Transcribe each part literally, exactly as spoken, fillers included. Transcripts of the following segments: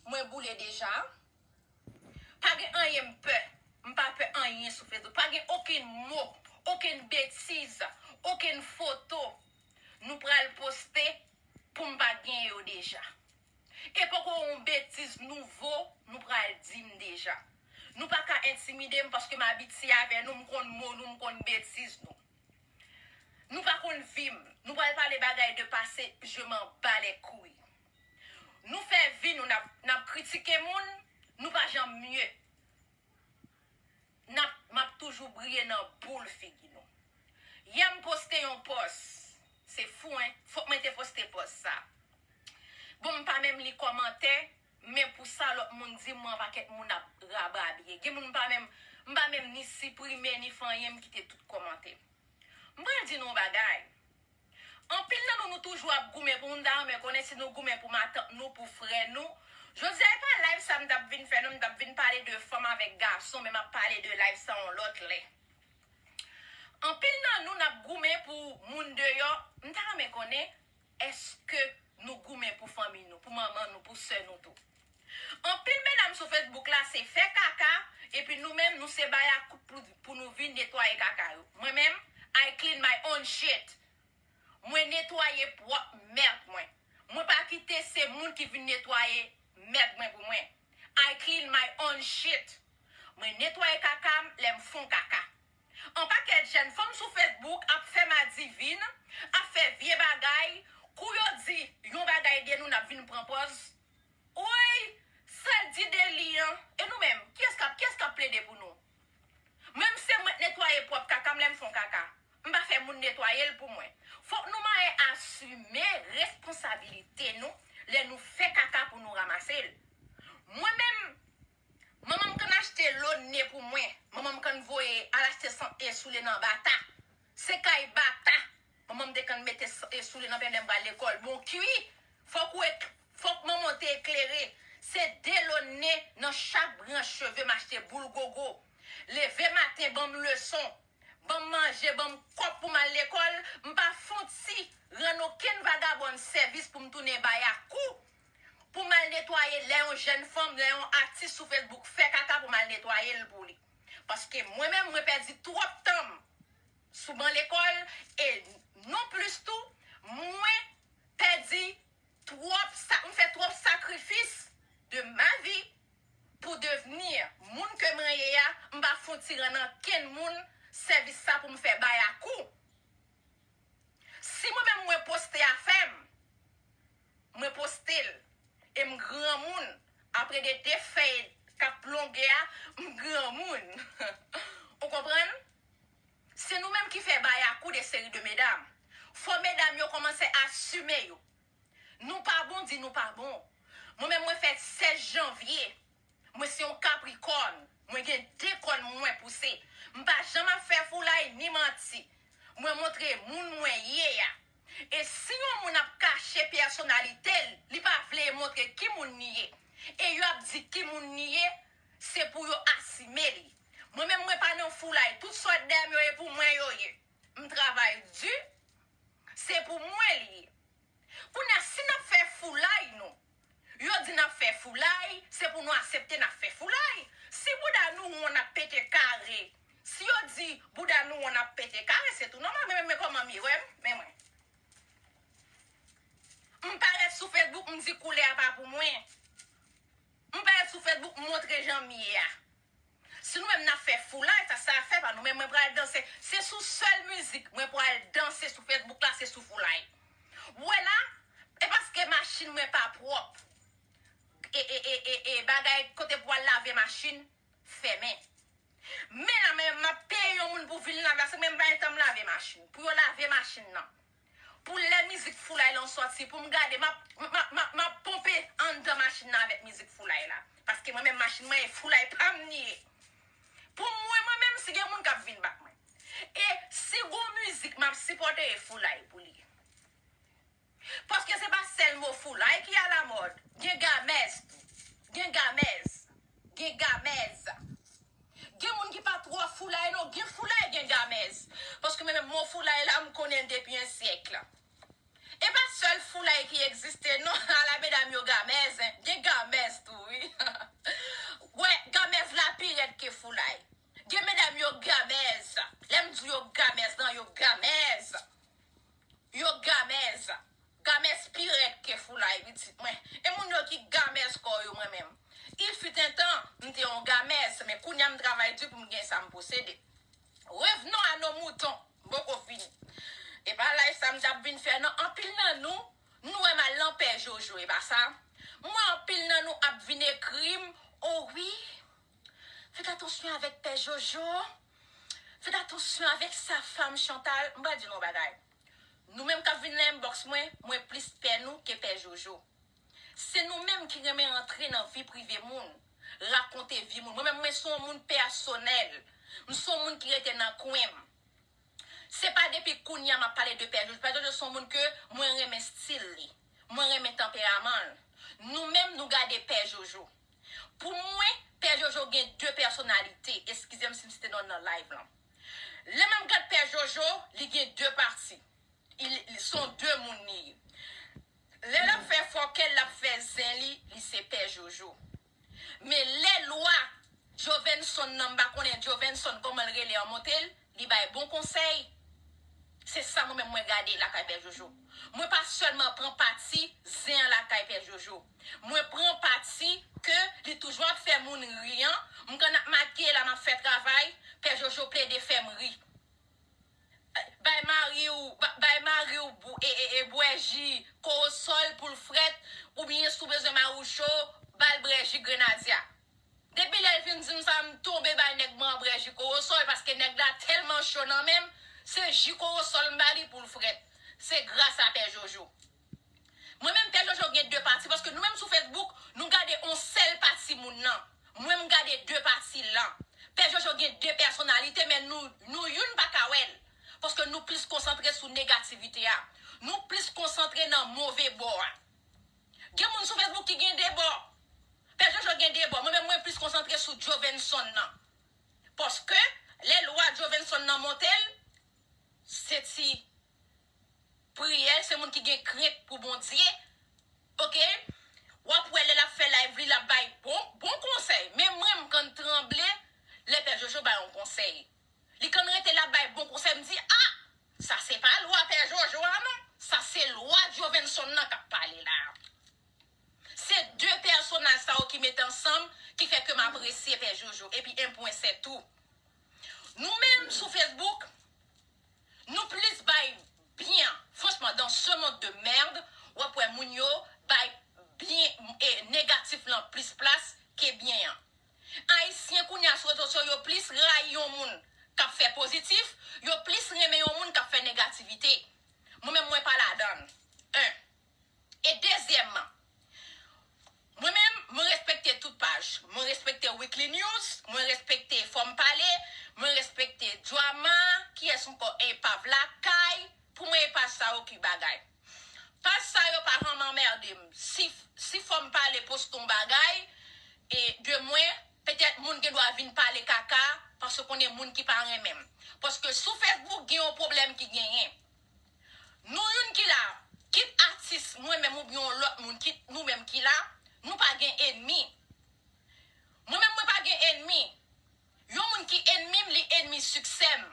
Mwen boule deja. Pa gen anyen m pè. M pa pè anyen sou Facebook. Pa gen okenn mo, okenn betiz, okenn foto nou pral poste pou m pa gen yo deja. E poko yon betiz nouvo nou pral di m deja. Nou pa ka entimide m paske m abitye avè nou, m konn mo nou, m konn betiz nou. Nou pa konn vi m. Nou pral pale bagay de pase, je m'en bats les couilles. Nou fè vi nou, n ap, n ap kritike moun, nou pa janm mye. N ap, m ap toujou briye nan boul figi nou. Yè m poste yon pòs. Se fou, en. Fòk mwen te poste pòs sa. Bon, m pa menm li kòmantè, men pou sa lòt moun di m, mwen pakèt moun ap rababiye. Gen moun m pa menm, m pa menm ni siprime, ni fè anyen, m kite tout kòmantè. M pral di nou yon bagay. Anpil nan nou, nou toujou ap goumen pou moun, m ta renmen konnen si nou goumen pou matant nou, pou frè nou. Jodi a, e pa live sa m t ap vin fè, non, m t ap vin pale de fanm avèk gason, men m ap pale de live sa yon lòt lè. Anpil nan nou, n ap goumen pou moun deyò, m ta renmen konnen, èske nou goumen pou fanmi nou, pou manman nou, pou sè nou tou? Anpil medam sou Facebook la, se fè kaka, epi nou menm, nou se bay a kout pou, pou nou vin netwaye kaka yo. Mwen menm, I clean my own shit. Mwen netwaye pwòp mèd mwen. Mwen pa kite se moun ki vin netwaye mèd mwen pou mwen. I clean my own shit. Mwen netwaye kaka m lè m fon kaka. Yon pakèt jèn fanm sou Facebook ap fè madivin, ap fè vye bagay, kou yo di yon bagay de nou, n ap vin pran pòz. Woy, sa l di de li an. E nou menm, kiyès k ap, kiyès k ap plede pou nou? Menm se mwen k netwaye pwòp kaka m lè m fon kaka. M pa fè moun netwaye l pou mwen. Fòk nou manyen asime responsabilite nou lè nou fè kaka pou nou ranmase l. Mwen menm, manman m konn achte lo ne pou mwen. Manman m konn voye al achte sant e soule nan Bata. Se kay Bata. Manman m te konn mete s-, e soule nan pye m lè m pral lekòl. Bon, ki, fòk ou ek-, fòk manman w te eklere. Se de lo ne nan chak branch cheve m achte boul gogo. Leve maten, ban m leson. Ban m manje, ban m kòb pou m al lekòl. M pa fon ti rann okenn vagabòn sèvis pou m tounen bay a kou. Pou m al netwaye lè yon jèn fanm, lè yon atis sou Facebook fè kaka pou m al netwaye l pou li. Paske mwen menm, mwen pèdi twòp tan m sou ban lekòl e non plis tou, mwen pèdi twòp sa, m fè twòp sakrifis de ma vi pou devni moun ke mwen ye a, m pa fon ti rann ankenn moun sèvis sa pou m fè bay a kou. Si mwen menm mwen poste afè m, mwen poste l, e m granmoun, apre de de fèy k ap plonge a, m granmoun. Ou konprann? Se nou menm ki fè bay a kou de seri de medam. Fò medam yo kòmanse asime yo. Nou pa bon, di nou pa bon. Mwen menm, mwen fèt sèz janvye. Mwen se yon kaprikòn. Mwen gen de kòn mwen pouse. M pa janm ap fè foulay ni manti. Mwen montre moun mwen ye a. E si yon moun ap kache pèsonalite l, li pa vle montre ki moun li ye, e yo ap di ki moun li ye, se pou yo asime li. Mwen menm, mwen pa nan foulay. Tout sòt dèm yo ye pou mwen yo ye. M travay di, se pou mwen li ye. Kounye a, si n ap fè foulay nou, yo di n ap fè foulay, se pou nou aksepte n ap fè foulay. Si bouda nou won n ap pete kare, si yo di bouda nou won n ap pete kare, se tou nòmal. Men, men, men kòman m ye, wè m, men mwen. M parèt sou Facebook, m di koulè a pa pou mwen. M parèt sou Facebook, m montre jan m ye a. Si nou menm n ap fè foulay, sa, sa afè pa nou. Men mwen pral danse. Se sou sèl mizik mwen pral danse sou Facebook la, se sou foulay. Ou wè la, e paske machin mwen pa pwòp. E, e, e, e, e bagay kote pou al lave machin fèmen. Men la, men m ap peye yon moun pou vin lave, paske mwen menm pa gen tan m lave machin. Pou yo lave machin nan. Pou lè mizik foulay lan sòti, pou m gade, m ap, m ap, m ap, m ap ponpe anndan machin nan avèk mizik foulay la. Paske mwen menm machin mwen e foulay pa m li ye. Pou mwen, mwen menm, si gen moun k ap vin bat mwen. E si gon mizik m ap sipòte, e foulay pou li. Paske se pa sèl mo foulay ki alamòd. Gen gamèz tou. Gen gamèz. Gen gamèz. Gen moun ki pa twò foulay non, gen foulay, gen gamèz. Paske mwen menm mo foulay la, m konnen l depi yon syèk. E pa sèl foulay ki egziste non, ala medam yo gamèz, en. Gen gamèz tou. foulay. Gen medam yo gamèz. Lè m di yo gamèz lan, yo gamèz. Yo gamèz. Gamèz pi rèd ke foulay, pitit mwen. E moun yo ki gamèz kò yo, mwen menm. Il fut un temps, m te yon gamèz, men kounye a m travay di pou m gen sa m posede. Revenons à nos moutons. M poko fini. E pa live sa m t ap vin fè, non. Anpil nan nou, nou wè m al nan Pè Jojo, e pa sa? M wè anpil nan nou ap vin ekri m, oh wi, faites attention avec Pè Jojo. Faites attention avec sa femme, Chantal. M pral di nou yon bagay. Nou menm k ap vin nan inbox mwen, mwen plis pè nou ke Pè Jojo. Se nou menm ki renmen antre nan vi prive moun, rakonte vi moun. Mwen menm, mwen se yon moun pèsonèl. M se yon moun ki rete nan kwen m. Se pa depi kounye a m ap pale de Pè Jojo. Pè Jojo se yon moun ke mwen renmen stil li. Mwen renmen tanperaman l. Nou menm, nou gade Pè Jojo. Pou mwen, Pè Jojo gen de pèsonalite. Eskize m si m site non l nan live lan. Lè m ap gad Pè Jojo, li gen de pati. Li, li se yon de moun li ye. Lè l ap fè fòkè, l ap fè zen li, li se Pè Jojo. Men lè lwa Jovenson nan, m pa konnen Jovenson kòman l rele an monte l, li bay bon konsèy. Se sa mwen menm mwen gade lakay Pè Jojo. Mwen pa sèlman pran pati zen an lakay Pè Jojo. Mwen pran pati ke li toujou ap fè moun ri an. M konn ap makiye la, m ap fè travay, Pè Jojo plede fè m ri. Bay mari w, ba- bay mari w bou- e, e, e bwè ji kowosòl pou l frèt, oubyen si w bezwen mari w cho, ba l bwè ji grenadya. Depi lè l fin di m sa, m tonbe bay nèg mwen an bwè ji kowosòl, paske nèg la tèlman cho nan men m, se ji kowosòl m ba li pou l frèt. Se gras a Pè Jojo. Mwen menm, Pè Jojo gen de pati, paske nou menm sou Facebook, nou gade yon sèl pati moun nan. Mwen, m gade de pati lan. Pè Jojo gen de pèsonalite, men nou, nou youn pa ka wè l. Paske nou plis konsantre sou negativite a. Nou plis konsantre nan move bò a. Gen moun sou Facebook ki gen de bò. Pè Jojo gen de bò. Mwen menm, mwen plis konsantre sou Jovenson nan. Paske, lè lwa Jovenson nan monte l, se ti priyè, se moun ki gen krent pou Bondye. Oke? W ap wè lè l ap fè live li, l ap bay bon, bon konsèy. Men mwen, m konn tranble lè Pè Jojo bay yon konsèy. Li konn rete, l ap bay bon konsèy. M di, a! Sa se pa lwa Pè Jojo a, non. Sa se lwa Jovenson nan k ap pale la. Se de pèsonaj sa yo ki met ansanm, ki fè ke m apresye Pè Jojo. Epi un point c'est tout. Nou menm sou Facebook, nou plis bay byen. Franchman, dans ce monde de merde, w ap wè moun yo bay byen, e, negatif lan plis plas ke byen an. Ayisyen kounye a sou rezo sosyo, yo plis rayi yon moun k ap fè pozitif, yo plis renmen yon moun k ap fè negativite. Mwen menm, mwen pa ladan l. Un. E dezyèmman, mwen menm, mwen respekte tout paj. Mwen respekte Weekly News, mwen respekte Fò m Pale, mwen respekte Drama, kiyès ankò? Epav Lakay. Pou mwen, e paj sa yo ki bagay. Paj sa yo pa janm anmède m. Si, si Fò m Pale poste yon bagay, e de mwen, petèt moun gen dwa vin pale kaka, paske konnen moun ki pa renmen m. Paske sou Facebook, gen yon pwoblèm ki genyen. Nou youn ki la, kit atis mwen menm oubyen yon lòt moun, kit nou menm ki la, nou pa gen enmi. Mwen menm, mwen pa gen enmi. Yon moun ki enmi m, li enmi siksè m.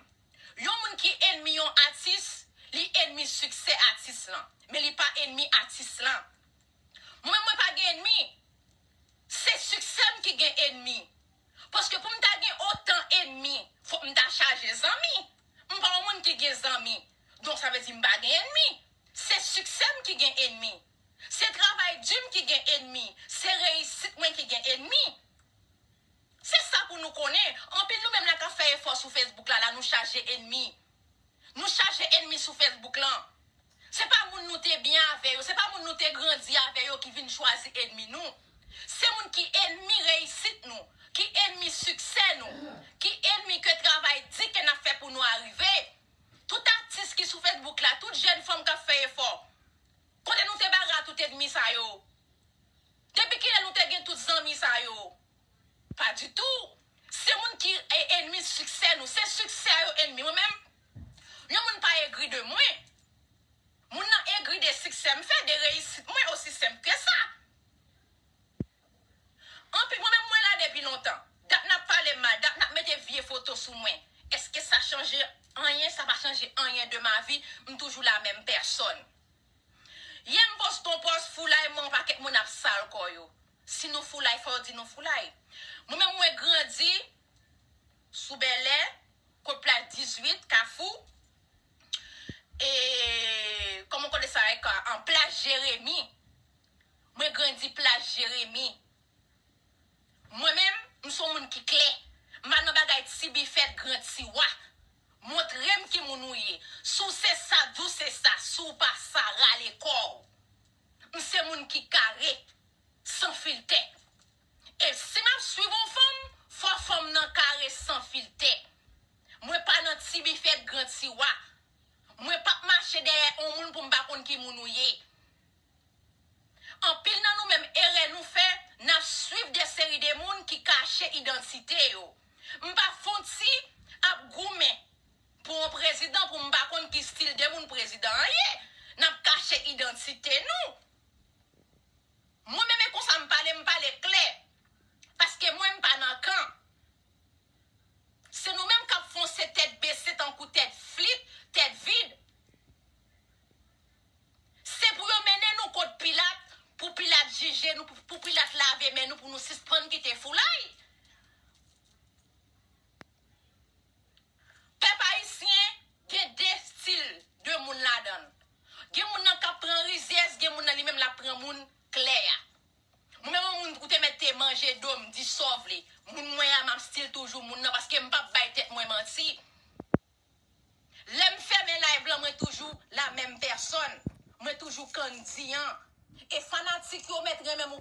Yon moun ki enmi yon atis, li enmi siksè atis lan. Men li pa enmi atis lan. Mwen menm, mwen pa gen enmi. Se siksè m ki gen enmi. Paske pou m ta gen otan enmi, fòk m ta chaje zanmi. M pa yon moun ki gen zanmi. Donk, sa vle di m pa gen enmi. Se siksè m ki gen enmi. Se travay di m ki gen enmi. Se reyisit mwen ki gen enmi. Se sa pou nou konnen. Anpil nou menm la k ap fè efò sou Facebook la, la nou chaje enmi. Nou chaje enmi sou Facebook lan. Se pa moun nou te byen avè yo, se pa moun nou te grandi avè yo ki vin chwazi enmi nou. Se moun ki enmi reyisit nou, ki enmi siksè nou, ki enmi ke travay di ke n ap fè pou nou arive. Tout atis ki sou Facebook la, tout jèn fanm k ap fè efò, kote nou te bay rat tout enmi sa yo? Depi kilè nou te gen tout zanmi sa yo? Pa ditou. Se moun ki e, enmi siksè nou. Se siksè a yo enmi. Mwen menm, yon moun pa egri de mwen. Moun nan egri de siksè m fè, de reyisit mwen, osi senp ke sa. Anpil, mwen menm, mwen la depi lontan. Dat n ap pale mal, dap n ap mete vye foto sou mwen. Èske sa chanje anyen? Sa pa chanje anyen de ma vi. M toujou la menm pèsòn. Yè m poste yon pòs foulay, mwen yon pakèt moun ap sal kò yo. Si nou foulay, fò yo di nou foulay. Mwen menm mwen grandi sou Bèlè, kot plaj dizuit, Kafou. E kòman konnen sa e ka an plaj Jeremi. Mwen grandi plaj Jeremi. Mwen menm, m se yon moun ki klè. M pa nan bagay ti bifèt, gran ti wa. Montre m ki moun ou ye. Si w se sa, di w se sa. Si w pa sa, rale kò w. M se moun ki kare, san filtè. E si m ap swiv yon fanm, fò fanm nan kare san filtè. Mwen pa nan ti bifèt, gran ti wa. Mwen p ap mache dèyè yon moun pou m pa konn ki moun ou ye. Anpil nan nou menm erè nou fè, n ap swiv de seri de moun ki kache idantite yo. M pa fon ti ap goumen pou yon prezidan pou m pa konn ki stil de moun prezidan an ye. N ap kache idantite nou. Mwen menm e konsa m pale, m pale klè. Paske mwen m pa nan kan. Se nou menm k ap fonse tèt bese tankou tèt flit, tèt vid. Se pou yo mennen nou kot Pilat, pou Pilat jije nou, pou, pou Pilat lave men nou, pou nou sispann kite foulay. Pèp ayisyen gen de stil de moun ladan l. Gen moun nan k ap pran rizyèz, gen moun nan li menm l ap pran moun klè a. Mwen menm yon moun ou te mèt te manje do m, di sa w vle. Moun mwen an, m ap stil toujou moun nan paske m p ap bay tèt mwen manti. Lè m fèmen live lan, mwen toujou la menm pèsòn. Mwen toujou Kandi an. E fanatik yo mèt renmen m ou